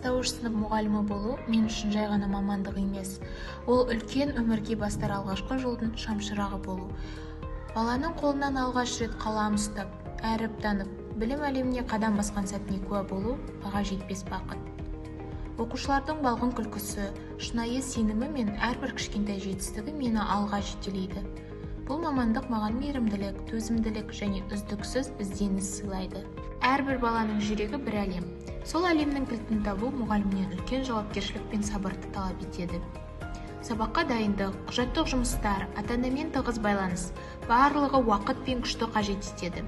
Бастауыш сынып мұғалімі болу мен үшін жай ғана мамандық емес. Ол үлкен өмірге бастар алғашқы жолдың шамшырағы болу. Баланың қолынан алғаш рет қалам ұстап, әріп танып, білім әлеміне қадам басқан сәтіне куә болу баға жетпес бақыт. Оқушылардың балғын күлкісі, шынайы сенімі мен әрбір кішкентай жетістігі мені алға жетелейді. Бұл мамандық маған мейірімділік, төзімділік және үздіксіз ізденіс сыйлайды. Әрбір баланың жүрегі бір әлем. Сол әлемнің кілтін табу мұғалімнен үлкен жауапкершілік пен сабырды талап етеді. Сабаққа дайындық, құжаттық жұмыстар, ата-анамен тығыз байланыс, барлығы уақыт пен күшті қажет етеді.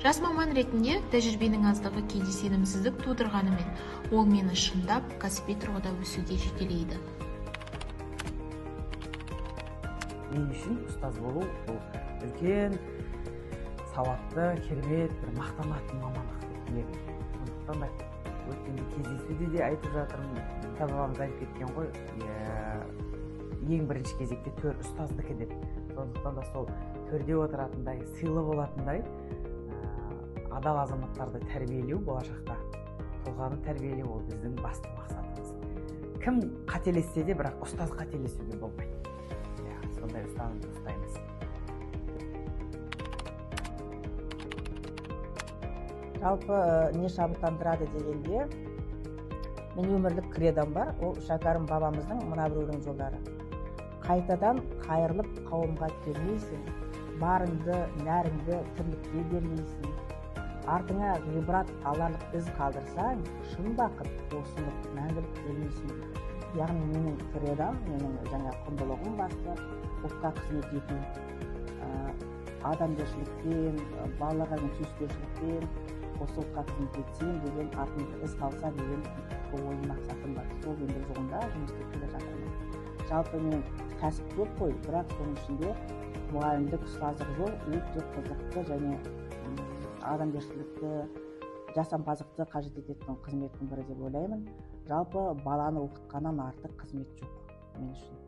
Жас маман ретінде тәжірибенің аздығы кейде сенімсіздік тудырғанымен, ол мені шындап кәсіби тұрғыда өсуге жетелейді. Мен үшін ұстаз болу бұл үлкен, сауапты, керемет, бір мақтанатын мамандық деп білемін. Сондықтан да өткенде кездесуде де айтып жатырмын, ата-бабамыз айтып кеткен ғой, ең бірінші кезекте төр ұстаздікі деп. Сондықтан да сол төрде отыратындай, сыйлы болатындай адал азаматтарды тәрбиелеу, болашақта тұлғаны тәрбиелеу ол біздің басты мақсатымыз. Кім қателессе де, бірақ ұстаз қателесуге болмайды. Сондай ұстанымды ұстаймыз. Жалпы не шабыттандырады дегенде, мен өмірлік кредом бар, ол Шәкәрім бабамыздың мына бір өлең жолдары. Қайтадан қайырылып қауымға келмейсің, барыңды, нәріңді тірлікке бермейсің. Артыңа ғибрат аларлық із қалдырсаң, шын бақыт осыны мәңгілік бермейсің. Яғни менің кредом, менің жаңа құндылығым басты ұлтқа қызмет ету, адамгершілікпен, балаларға деген сүйіспеншілікпен осы ұлтқа қызмет етсем деген, артымда із қалса деген ойым, мақсатым бар. Сол еңбек жолында жұмыс істеп келе жатырмын. Жалпы мен кәсіп көп қой, бірақ соның ішінде мұғалімдік, ұстаздық жол өте қызықты және адамгершілікті, жасампаздықты қажет ететін қызметтің бірі деп ойлаймын. Жалпы баланы оқытқаннан артық қызмет жоқ мен үшін.